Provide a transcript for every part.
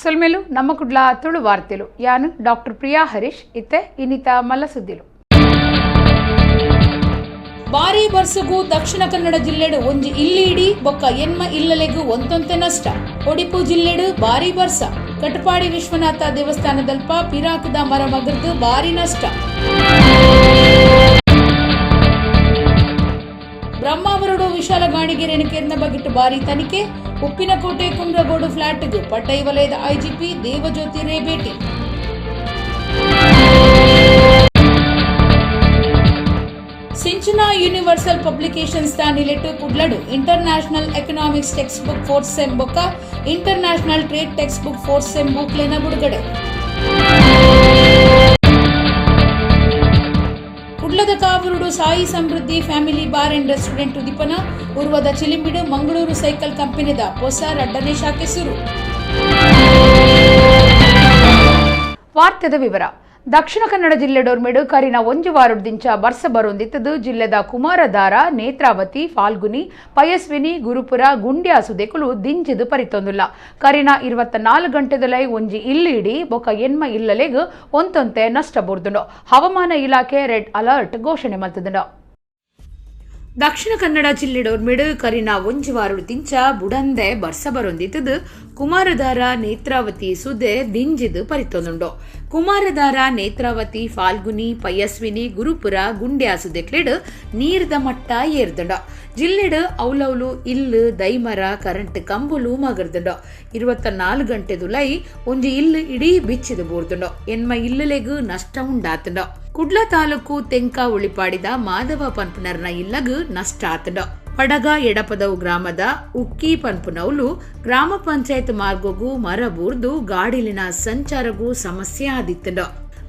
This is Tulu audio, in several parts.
ಸೊಲ್ಮೆಲು ನಮ್ಮ ಕುಡ್ಲ ತುಳು ವಾರ್ತೆಲು ಯಾನು ಡಾಕ್ಟರ್ ಪ್ರಿಯಾ ಹರೀಶ್ ಇತ್ತೆ ಇನಿತ ಮಲ್ಲಸುದ್ದಿಲು. ಭಾರಿ ಬರ್ಸಗು ದಕ್ಷಿಣ ಕನ್ನಡ ಜಿಲ್ಲೆಡು ಒಂಜಿ ಇಲ್ಲಿಡಿ ಬೊಕ್ಕ ಎನ್ಮ ಇಲ್ಲಲೆಗು ಒಂತೊಂತೆ ನಷ್ಟ. ಒಡಿಪು ಜಿಲ್ಲೆಡು ಭಾರಿ ಬರ್ಸ. ಕಟಪಾಡಿ ವಿಶ್ವನಾಥ ದೇವಸ್ಥಾನದಲ್ಪ ಪಿರಾಕದ ಮರ ಮಗರ್ದು ಭಾರಿ ನಷ್ಟ. ಬ್ರಹ್ಮಾವರುಡು ವಿಶಾಲ ಗಾಣಿಗೆರೆನ ಕೇರ್ನ ಬಗಿಟ್ಟು ಭಾರಿ ತನಿಖೆ. ಉಪ್ಪಿನಕೋಟೆ ಕುಮ್ರಗೋಡು ಫ್ಲಾಟ್ಗ್ ಪಡ್ಡೈ ವಲಯದ ಐಜಿಪಿ ದೇವಜ್ಯೋತಿ ರೇ ಭೇಟಿ. ಸಿಂಚನಾ ಯೂನಿವರ್ಸಲ್ ಪಬ್ಲಿಕೇಶನ್ಸ್ ನಿಲೆಟ್ಟು ಕುಡ್ಲಡು international economics text book fourth sem ಬೊಕ್ಕ international trade text book fourth sem ಬುಕ್ಲೆನ ಬಿಡುಗಡೆ. ಕುಡ್ಲದ ಕಾವೂರುಡು Sai Samruddhi family bar and restaurant ಉದಿಪನ. ಉರ್ವದ ಚಿಲಿಂಬಿಡು ಮಂಗಳೂರು ಸೈಕಲ್ ಕಂಪನಿದ ಹೊಸ ರಡ್ಡನೇ ಶಾಖೆ ಸುರು. ವಾರ್ತೆದ ವಿವರ. ದಕ್ಷಿಣ ಕನ್ನಡ ಜಿಲ್ಲೆ ಡೊರ್ಮೆಡು ಕರಿನ ಒಂಜಿ ವಾರದಿಂಚ ಬರ್ಸ ಬರೊಂದಿತ್ತದು. ಜಿಲ್ಲೆದ ಕುಮಾರಧಾರ, ನೇತ್ರಾವತಿ, ಫಾಲ್ಗುನಿ, ಪಯಸ್ವಿನಿ, ಗುರುಪುರ, ಗುಂಡ್ಯಾ ಸುದೆಕುಲು ದಿಂಜಿದು ಪರಿತೊಂದುಲ್ಲ. ಕರಿನ 24 ಗಂಟೆದಲೈ ಒಂಜಿ ಇಲ್ಲು ಇಡಿ ಬೊಕ ಎನ್ಮ ಇಲ್ಲಲೆಗ್ ಒಂತೊಂತೆ ನಷ್ಟ ಬೂರ್ದುಂಡು. ಹವಾಮಾನ ಇಲಾಖೆ ರೆಡ್ ಅಲರ್ಟ್ ಘೋಷಣೆ ಮಲ್ತದುಂಡು. ದಕ್ಷಿಣ ಕನ್ನಡ ಜಿಲ್ಲೆಡೊರ್ಮೆಡು ಕರಿನ ಒಂಜಿ ವಾರಡು ತಿಂಚ ಬುಡಂದೆ ಬರ್ಸ ಬರೊಂದಿತ್ತದು. ಕುಮಾರಧಾರ, ನೇತ್ರಾವತಿ ಸುದೆ ದಿಂಜಿದು ಪರಿತೊಂದುಂಡು. ಕುಮಾರಧಾರ, ನೇತ್ರಾವತಿ, ಫಾಲ್ಗುನಿ, ಪಯಸ್ವಿನಿ, ಗುರುಪುರ, ಗುಂಡ್ಯಾ ಸುದೆಕ್ಲೆಡ್ ನೀರ್ದ ಮಟ್ಟ ಏರ್ದುಂಡು. ಜಿಲ್ಲೆಡ್ ಔಲೌಲು ಇಲ್ಲು, ದೈಮರ, ಕರೆಂಟ್ ಕಂಬುಲು ಮಗರ್ದುಂಡು. 24 ಗಂಟೆದುಲೈ ಒಂಜಿ ಇಲ್ಲು ಇಡೀ ಬಿಚ್ಚಿದು ಬೂರ್ದುಂಡು. ಎನ್ಮ ಇಲ್ಲುಲೆಗ್ ನಷ್ಟ ಉಂಡಾತುಂಡು. ಕುಡ್ಲ ತಾಲೂಕು ತೆಂಕ ಉಳಿಪಾಡಿದ ಮಾಧವ ಪನ್ಪುನರ್ನ ಇಲ್ಲಗ್ ನಷ್ಟ ಆತುಂಡು. ಪಡಗ ಎಡಪದವು ಗ್ರಾಮದ ಉಕ್ಕಿ ಪನ್ಪುನೌಲು ಗ್ರಾಮ ಪಂಚಾಯತ್ ಮಾರ್ಗೊಗು ಮರ ಬೂರ್ದು ಗಾಡಿಲಿನ ಸಂಚಾರಗೂ ಸಮಸ್ಯೆ ಆದಿತ್ತುಂಡು.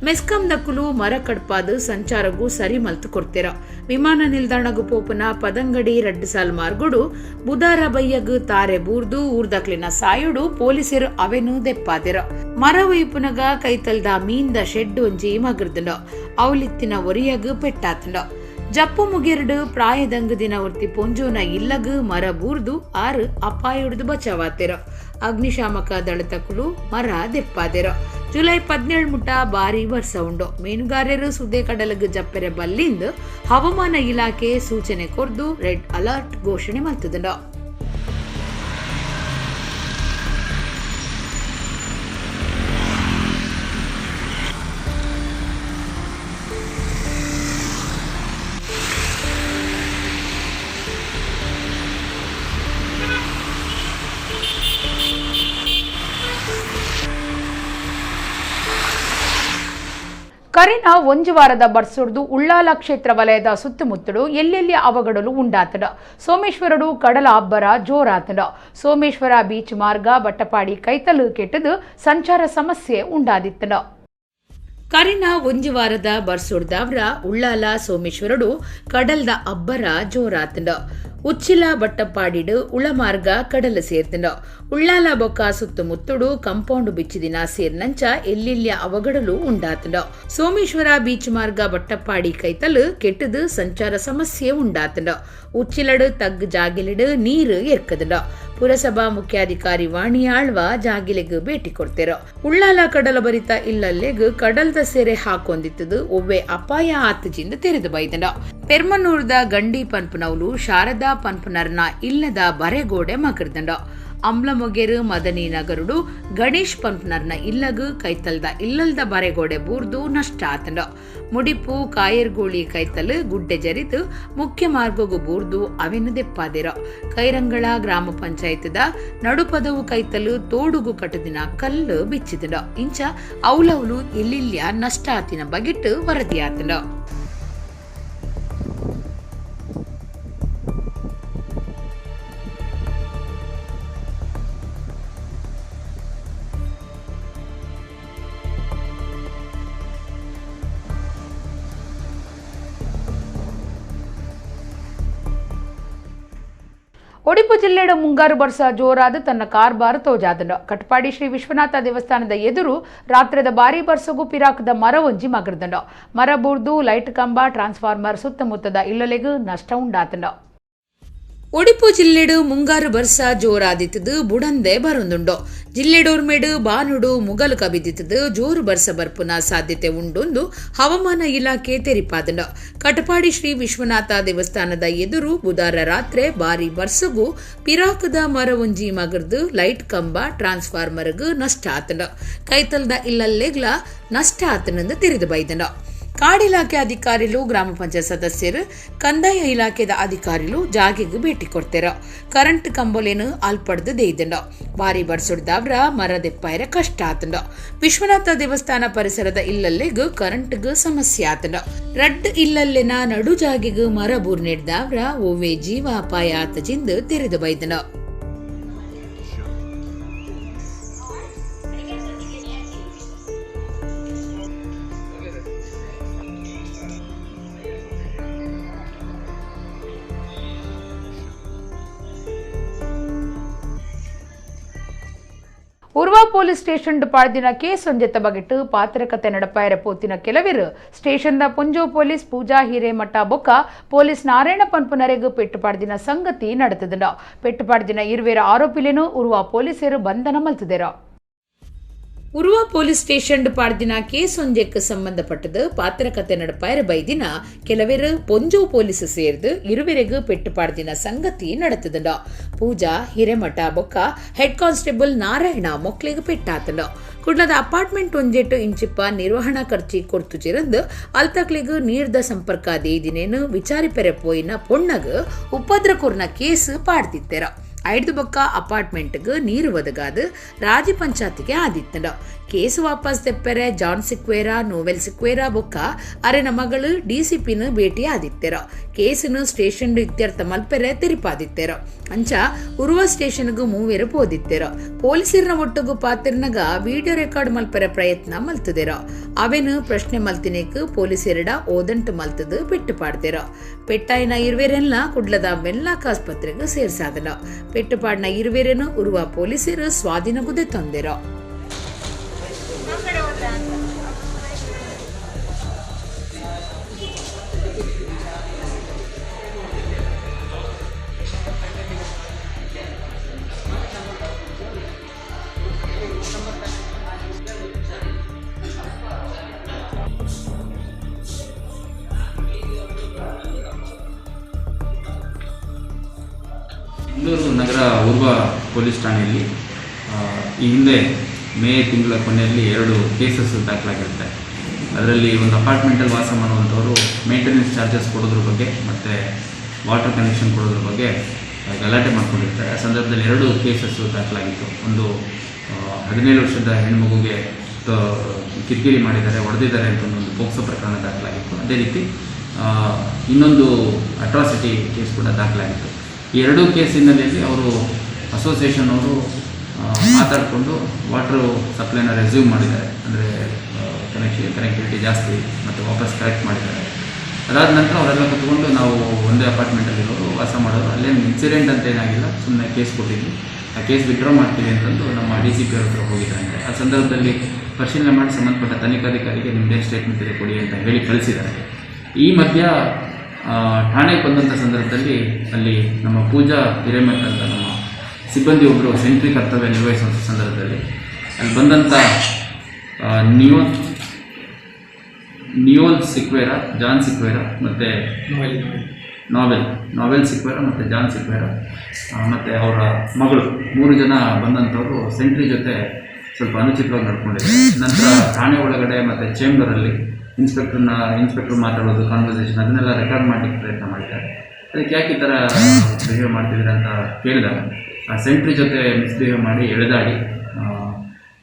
ಮೆಸ್ಕಾಂ ದಕ್ಕುಲು ಮರ ಕಡ್ಪಾದು ಸಂಚಾರಗೂ ಸರಿ ಮಲ್ತು ಕೊಡ್ತೀರ. ವಿಮಾನ ನಿಲ್ದಾಣಗು ಪೋಪುನ ಪದಂಗಡಿ ರಡ್ಡು ಸಾಲ್ ಮಾರ್ಗೊಡು ಬುದಾರ ಬಯ್ಯಗ್ ತಾರೆ ಬೂರ್ದು ಊರ್ದಕ್ಲಿನ ಸಾಯುಡು ಪೊಲೀಸರು ಅವೆನು ದೆಪ್ಪಾದಿರ. ಮರ ಒಯ್ಪುನಗ ಕೈತಲ್ದ ಮೀನ್ದ ಶೆಡ್ ಒಂಜಿ ಮಗರ್ದುಂಡು. ಅವಲಿತ್ತಿನ ಒರಿಯಗ್ ಪೆಟ್ಟಾತುಂಡು. ಜಪ್ಪು ಮುಗೆರಡು ಪ್ರಾಯದಂಗು ದಿನ ಒರ್ತಿ ಪೊಂಜೋನ ಇಲ್ಲಗ್ ಮರ ಬೂರ್ದು ಆರು ಅಪಾಯೊಡ್ದು ಬಚಾವಾತಿರ. ಅಗ್ನಿಶಾಮಕ ದಳತಕುಲು ಮರ ದೆಪ್ಪಾದಿರ. ಜುಲೈ 17 ಮುಟ ಭಾರಿ ವರ್ಷ ಉಂಡು. ಮೀನುಗಾರರು ಸುದ್ದೆ ಕಡಲಗ್ ಜಪ್ಪೆರೆ ಬಲ್ಲಿಂದ್ ಹವಾಮಾನ ಇಲಾಖೆ ಸೂಚನೆ ಕೊರ್ದು ರೆಡ್ ಅಲರ್ಟ್ ಘೋಷಣೆ ಮಲ್ತದುಂಡು. ಕರಿನ ಒಂಜಿ ವಾರದ ಬರ್ಸೊಡ್ದು ಉಳ್ಳಾಲ ಕ್ಷೇತ್ರ ವಲಯದ ಸುತ್ತಮುತ್ತಲು ಎಲ್ಲೆಲ್ಲಿ ಅವಘಡಲು ಉಂಡಾತಡ. ಸೋಮೇಶ್ವರಡು ಕಡಲ ಅಬ್ಬರ ಜೋರಾತಡ. ಸೋಮೇಶ್ವರ ಬೀಚ್ ಮಾರ್ಗ ಬಟ್ಟಪಾಡಿ ಕೈತಲು ಕೆಟ್ಟದು ಸಂಚಾರ ಸಮಸ್ಯೆ ಉಂಡಾದಿತ್ತಡ. ಕರಿನ ಒಂಜಿ ವಾರದ ಬರ್ಸೊಡ್ದಾವ್ರ ಉಳ್ಳಾಲ ಸೋಮೇಶ್ವರಡು ಕಡಲ್ದ ಅಬ್ಬರ ಜೋರಾತಂಡ. ಉಚ್ಚಿಲ ಬಟ್ಟಪಾಡಿಡು ಉಳಮಾರ್ಗ ಕಡಲ ಸೇರ್ತಂಡ. ಉಳ್ಳಾಲ ಬೊಕ್ಕ ಸುತ್ತಮುತ್ತಡು ಕಂಪೌಂಡ್ ಬಿಚ್ಚಿದಿನ ಸೇರ್ನಂಚ ಎಲ್ಲೆಲ್ಲಿಯ ಅವಘಡಲು ಉಂಡಾತಂಡ. ಸೋಮೇಶ್ವರ ಬೀಚ್ ಮಾರ್ಗ ಬಟ್ಟಪಾಡಿ ಕೈತಲು ಕೆಟ್ಟದು ಸಂಚಾರ ಸಮಸ್ಯೆ ಉಂಡಾತಂಡ. ಉಚ್ಚಿಲಡು ತಗ್ಗ್ ಜಾಗಿಲಿಡು ನೀರು ಎರ್ಕದಂಡ. ಪುರಸಭಾ ಮುಖ್ಯಾಧಿಕಾರಿ ವಾಣಿ ಆಳ್ವ ಜಾಗಿಲೆಗ್ ಭೇಟಿ ಕೊಡ್ತೇರ. ಉಳ್ಳಾಲ ಕಡಲ ಬರಿತ ಇಲ್ಲಲ್ಲೆಗ್ ಕಡಲ್ದ ಸೆರೆ ಹಾಕೊಂದಿತ್ತದು ಒವ್ವೆ ಅಪಾಯ ಆತಜಿಂದ ತೆರೆದು ಬೈದಂಡ. ಪೆರ್ಮನೂರ್ದ ಗಂಡಿ ಪನ್ಪುನವ್ಲು ಶಾರದಾ ಪನ್ಪುನರ್ನ ಇಲ್ಲದ ಬರೆಗೋಡೆ ಮಕರ್ದಂಡ. ಅಮ್ಲಮೊಗೆರು ಮದನಿ ನಗರುಡು ಗಣೇಶ್ ಪನ್ಪುನರ್ನ ಇಲ್ಲಗ್ ಕೈತಲ್ದ ಇಲ್ಲಲ್ದ ಬರೆಗೋಡೆ ಬೂರ್ದು ನಷ್ಟ ಆತಂಡ. ಮುಡಿಪು ಕಾಯರ್ಗೋಳಿ ಕೈತಲ್ ಗುಡ್ಡೆ ಜರಿದು ಮುಖ್ಯ ಮಾರ್ಗಗು ಬೂರ್ದು ಅವೆನು ದೆಪ್ಪಾದಿರ. ಕೈರಂಗಳ ಗ್ರಾಮ ಪಂಚಾಯತ್ದ ನಡುಪದವು ಕೈತಲು ತೋಡುಗು ಕಟ್ಟದಿನ ಕಲ್ಲು ಬಿಚ್ಚಿದಂಡ. ಇಂಚ ಔಲೌಲು ಎಲ್ಲಿಲ್ಯ ನಷ್ಟ ಆತಿನ ಬಗೆಟ್ಟು ವರದಿಯಾತಂಡ. ಒಡಿಪು ಜಿಲ್ಲೆಡ್ ಮುಂಗಾರು ಬರ್ಸ ಜೋರಾದ ತನ್ನ ಕಾರ್ಬಾರ್ ತೋಜಾದಂಡ. ಕಟ್ಪಾಡಿ ಶ್ರೀ ವಿಶ್ವನಾಥ ದೇವಸ್ಥಾನದ ಎದುರು ರಾತ್ರಿದ ಭಾರಿ ಬರ್ಸಗು ಪಿರಾಕದ ಮರ ಒಂಜಿ ಮಗರ್ದಂಡ. ಮರ ಬೂರ್ದು ಲೈಟ್ ಕಂಬ, ಟ್ರಾನ್ಸ್ಫಾರ್ಮರ್ ಸುತ್ತಮುತ್ತದ ಇಲ್ಲಲೆಗ್ ನಷ್ಟ ಉಂಡಾತಂಡ. ಒಡಿಪು ಜಿಲ್ಲೆಡು ಮುಂಗಾರು ಬರ್ಸ ಜೋರಾದಿತ್ತದು ಬುಡಂದೆ ಬರೊಂದುಂಡು. ಜಿಲ್ಲೆಡೋರ್ಮೆಡು ಬಾನುಡು ಮುಗಲು ಕಬಿದಿತ್ತದು ಜೋರು ಬರ್ಸ ಬರ್ಪುನ ಸಾಧ್ಯತೆ ಉಂಡೊಂದು ಹವಾಮಾನ ಇಲಾಖೆ ತೆರಿಪಾದಂಡು. ಕಟಪಾಡಿ ಶ್ರೀ ವಿಶ್ವನಾಥ ದೇವಸ್ಥಾನದ ಎದುರು ಬುಧಾರ ರಾತ್ರಿ ಭಾರಿ ಬರ್ಸಗು ಪಿರಾಕದ ಮರ ಒಂಜಿ ಮಗರ್ದು ಲೈಟ್ ಕಂಬ ಟ್ರಾನ್ಸ್ಫಾರ್ಮರ್ಗ್ ನಷ್ಟ ಆತಂಡು. ಕೈತಲ್ದ ಇಲ್ಲಲ್ಲೆಗ್ಲ ನಷ್ಟ ಆತನಂದು ತೆರೆದು ಬೈದಂಡು. ಕಾಡಿಲಾಖೆ ಅಧಿಕಾರಿಲು, ಗ್ರಾಮ ಪಂಚಾಯತ್ ಸದಸ್ಯರು, ಕಂದಾಯ ಇಲಾಖೆದ ಅಧಿಕಾರಿಲು ಜಾಗೆಗೆ ಭೇಟಿ ಕೊಡ್ತಾರ. ಕರೆಂಟ್ ಕಂಬೊಲೇನು ಅಲ್ಪಡ್ದು ದೇಯ್ದಂಡ. ಭಾರಿ ಬರ್ಸುಡ್ದಾವ್ರ ಮರ ದೆಪ್ಪಾಯರ ಕಷ್ಟ ಆತಂಡ. ವಿಶ್ವನಾಥ ದೇವಸ್ಥಾನ ಪರಿಸರದ ಇಲ್ಲಲ್ಲೆಗ್ ಕರೆಂಟ್ಗ್ ಸಮಸ್ಯೆ ಆತಂಡ. ರಡ್ಡ್ ಇಲ್ಲಲ್ಲೆನ ನಡು ಜಾಗೆಗ್ ಮರ ಬೂರ್ನೆಡ್ದಾವ್ರ ಓವೇ ಜೀವ ಅಪಾಯ ಆತಜಿಂದ ತೆರೆದು ಬೈದಂಡ. ಉರ್ವ ಪೊಲೀಸ್ ಸ್ಟೇಷನ್ ಪಾಡ್ದಿನ ಕೇಸ್ ಒಂಜೆತ್ತ ಬಗೆಟ್ ಪಾತ್ರಕತೆ ನಡಪಾಯರ ಪೋತಿನ ಕೆಲವರು ಸ್ಟೇಷನ್ದ ಪೊಂಜೋ ಪೊಲೀಸ್ ಪೂಜಾ ಹಿರೇಮಠ ಬೊಕ್ಕ ಪೊಲೀಸ್ ನಾರಾಯಣ ಪನ್ಪುನರೆಗ್ ಪೆಟ್ಟು ಪಾಡ್ದಿನ ಸಂಗತಿ ನಡೆತದಂಡ. ಪೆಟ್ಟು ಪಾಡ್ದಿನ ಇರುವೇರ ಆರೋಪಿಲೇನು ಉರ್ವ ಪೊಲೀಸರು ಬಂಧನ ಮಲ್ತದೆರ. ಉರ್ವ ಪೊಲೀಸ್ ಸ್ಟೇಷನ್ ಪಾಡ್ದಿನ ಕೇಸ್ ಒಂಜೆಕ್ ಸಂಬಂಧಪಟ್ಟದು ಪಾತ್ರಕತೆ ನಡಪಾಯರ ಬೈದಿನ ಕೆಲವರು ಪೊಂಜೋ ಪೊಲೀಸ್ ಸೇರ್ದು ಇರುವೆರೆಗ್ ಪೆಟ್ಟು ಪಾಡ್ದಿನ ಸಂಗತಿ ನಡೆತದಂಡ. ಪೂಜಾ ಹಿರೇಮಠ ಬೊಕ್ಕ ಹೆಡ್ ಕಾನ್ಸ್ಟೇಬಲ್ ನಾರಾಯಣ ಮೊಕ್ಲೆಗ್ ಪೆಟ್ಟಾತಂಡ. ಕುಡ್ಲದ ಅಪಾರ್ಟ್ಮೆಂಟ್ ಒಂಜೆಟ್ಟು ಇಂಚಿಪ್ಪ ನಿರ್ವಹಣಾ ಖರ್ಚಿ ಕೊರ್ತು ಚಿರಂದು ಅಲ್ತಕ್ಲೆಗ್ ನೀರ್ದ ಸಂಪರ್ಕ ದೇದಿನೇನು ವಿಚಾರಿಪೆರೆ ಪೋಯಿನ ಪೊಣ್ಣಗ್ ಉಪದ್ರ ಕೊರ್ನ ಕೇಸ್ ಪಾಡ್ದಿತ್ತೆರ. ಐದು ಬೊಕ್ಕ ಅಪಾರ್ಟ್ಮೆಂಟ್ಗ್ ನೀರು ಒದಗಾದು ರಾಜಿ ಪಂಚಾಯತಿಗೆ ಆದಿತ್ತಂಡ. ಕೇಸ್ ವಾಪಸ್ ತೆಪ್ಪೆರೆ ಜಾನ್ ಸಿಕ್ವೇರಾ, ನೋವೆಲ್ ಸಿಕ್ವೇರಾ ಬೊಕ್ಕ ಅರೆನ ಮಗಳು ಡಿಸಿಪಿನ ಭೇಟಿ ಆದಿತ್ತೆರ. ಕೇಸನ್ನು ಸ್ಟೇಷನ್ ಇತ್ಯರ್ಥ ಮಲ್ಪೆರೆ ತೆರಿಪಾದಿತ್ತೆರ. ಅಂಚ ಉರ್ವ ಸ್ಟೇಷನ್ಗ್ ಮೂವೆರು ಪೋದಿತ್ತೆರ. ಪೊಲೀಸರ್ನ ಒಟ್ಟುಗು ಪಾತಿರ್ನಗ ವಿಡಿಯೋ ರೆಕಾರ್ಡ್ ಮಲ್ಪೆರೆ ಪ್ರಯತ್ನ ಮಲ್ತದೆರ. ಅವೇನು ಪ್ರಶ್ನೆ ಮಲ್ತಿನೇಕ್ ಪೊಲೀಸೆರಡ ಓದಂಟು ಮಲ್ತದು ಪೆಟ್ಟು ಪಾಡ್ದೆರ. ಪೆಟ್ಟಾಯಿನ ಇರ್ವೇರೆಲ್ಲ ಕುಡ್ಲದ ವೆನ್ಲಾಕ್ ಆಸ್ಪತ್ರೆಗೆ ಸೇರ್ಸಾದನ. ಪೆಟ್ಟುಪಾಡ್ನ ಇರುವೆರೆನು ಉರ್ವ ಪೊಲೀಸರು ಸ್ವಾಧೀನಗುದೆ ತಂದೆರ. ಮಂಗಳೂರು ನಗರ ಉರ್ವ ಪೊಲೀಸ್ ಠಾಣೆಯಲ್ಲಿ ಈ ಹಿಂದೆ ಮೇ ತಿಂಗಳ ಕೊನೆಯಲ್ಲಿ 2 ಕೇಸಸ್ ದಾಖಲಾಗಿರುತ್ತೆ. ಅದರಲ್ಲಿ ಒಂದು ಅಪಾರ್ಟ್ಮೆಂಟಲ್ಲಿ ವಾಸ ಮಾಡುವಂಥವರು ಮೇಂಟೆನೆನ್ಸ್ ಚಾರ್ಜಸ್ ಕೊಡೋದ್ರ ಬಗ್ಗೆ ಮತ್ತು ವಾಟರ್ ಕನೆಕ್ಷನ್ ಕೊಡೋದ್ರ ಬಗ್ಗೆ ಗಲಾಟೆ ಮಾಡ್ಕೊಂಡಿರ್ತಾರೆ. ಆ ಸಂದರ್ಭದಲ್ಲಿ 2 ಕೇಸಸ್ಸು ದಾಖಲಾಗಿತ್ತು. ಒಂದು 17 ವರ್ಷದ ಹೆಣ್ಮಗುಗೆ ಕಿರಿಕಿರಿ ಮಾಡಿದ್ದಾರೆ, ಹೊಡೆದಿದ್ದಾರೆ ಅಂತ ಒಂದು ಪೋಕ್ಸೋ ಪ್ರಕರಣ ದಾಖಲಾಗಿತ್ತು. ಅದೇ ರೀತಿ ಇನ್ನೊಂದು ಅಟ್ರಾಸಿಟಿ ಕೇಸ್ ಕೂಡ ದಾಖಲಾಗಿತ್ತು. ಈ 2 ಕೇಸ್ ಹಿನ್ನೆಲೆಯಲ್ಲಿ ಅವರು ಅಸೋಸಿಯೇಷನ್ ಅವರು ಮಾತಾಡಿಕೊಂಡು ವಾಟ್ರು ಸಪ್ಲೈನ ರೆಸ್ಯೂಮ್ ಮಾಡಿದ್ದಾರೆ. ಅಂದರೆ ಕನೆಕ್ಟಿವಿಟಿ ಜಾಸ್ತಿ ಮತ್ತು ವಾಪಸ್ ಕಲೆಕ್ಟ್ ಮಾಡಿದ್ದಾರೆ. ಅದಾದ ನಂತರ ಅವರೆಲ್ಲ ಕೂತ್ಕೊಂಡು ನಾವು ಒಂದೇ ಅಪಾರ್ಟ್ಮೆಂಟಲ್ಲಿರೋರು ವಾಸ ಮಾಡೋರು, ಅಲ್ಲೇನು ಇನ್ಸಿಡೆಂಟ್ ಅಂತ ಏನಾಗಿಲ್ಲ, ಸುಮ್ಮನೆ ಕೇಸ್ ಕೊಟ್ಟಿದ್ವಿ, ಆ ಕೇಸ್ ವಿಡ್ರಾ ಮಾಡ್ತೀವಿ ಅಂತಂದು ನಮ್ಮ DCP ಅವ್ರ ಹತ್ರ ಹೋಗಿದ್ದಾರೆ. ಆ ಸಂದರ್ಭದಲ್ಲಿ ಪರಿಶೀಲನೆ ಮಾಡಿ ಸಂಬಂಧಪಟ್ಟ ತನಿಖಾಧಿಕಾರಿಗೆ ನಿಮ್ಮದೇ ಸ್ಟೇಟ್ಮೆಂಟ್ ಇದೆ ಕೊಡಿ ಅಂತ ಹೇಳಿ ಕಳಿಸಿದ್ದಾರೆ. ಈ ಮಧ್ಯ ಠಾಣೆಗೆ ಬಂದಂಥ ಸಂದರ್ಭದಲ್ಲಿ ಅಲ್ಲಿ ನಮ್ಮ ಪೂಜಾ ಹಿರೇಮಠ ಅಂತ ನಮ್ಮ ಸಿಬ್ಬಂದಿ ಒಬ್ಬರು ಸೆಂಟ್ರಿ ಕರ್ತವ್ಯ ನಿರ್ವಹಿಸುವಂಥ ಸಂದರ್ಭದಲ್ಲಿ ಅಲ್ಲಿ ಬಂದಂಥ ನಿಯೋಲ್ ಸಿಕ್ವೇರಾ, ಜಾನ್ ಸಿಕ್ವೇರಾ ಮತ್ತು ನಾವೆಲ್ ಸಿಕ್ವೇರಾ ಮತ್ತು ಜಾನ್ ಸಿಕ್ವೇರಾ ಮತ್ತು ಅವರ ಮಗಳು 3 ಜನ ಬಂದಂಥವರು ಸೆಂಟ್ರಿ ಜೊತೆ ಸ್ವಲ್ಪ ಅನುಚಿತವಾಗಿ ನಡ್ಕೊಂಡಿದ್ದಾರೆ. ನಂತರ ಠಾಣೆ ಒಳಗಡೆ ಮತ್ತು ಚೇಂಬರಲ್ಲಿ ಇನ್ಸ್ಪೆಕ್ಟ್ರ್ ಮಾತಾಡೋದು, ಕಾನ್ವರ್ಸೇಷನ್ ಅದನ್ನೆಲ್ಲ ರೆಕಾರ್ಡ್ ಮಾಡಲಿಕ್ಕೆ ಪ್ರಯತ್ನ ಮಾಡಿದ್ದಾರೆ. ಅದಕ್ಕೆ ಯಾಕೆ ಈ ಥರ ಬಿಹೇವ್ ಮಾಡ್ತಿದ್ದೀರಾ ಅಂತ ಕೇಳಿದಾಗ ಆ ಸೆಂಟ್ರಿ ಜೊತೆ ಮಿಸ್ಬಿಹೇವ್ ಮಾಡಿ ಎಳೆದಾಡಿ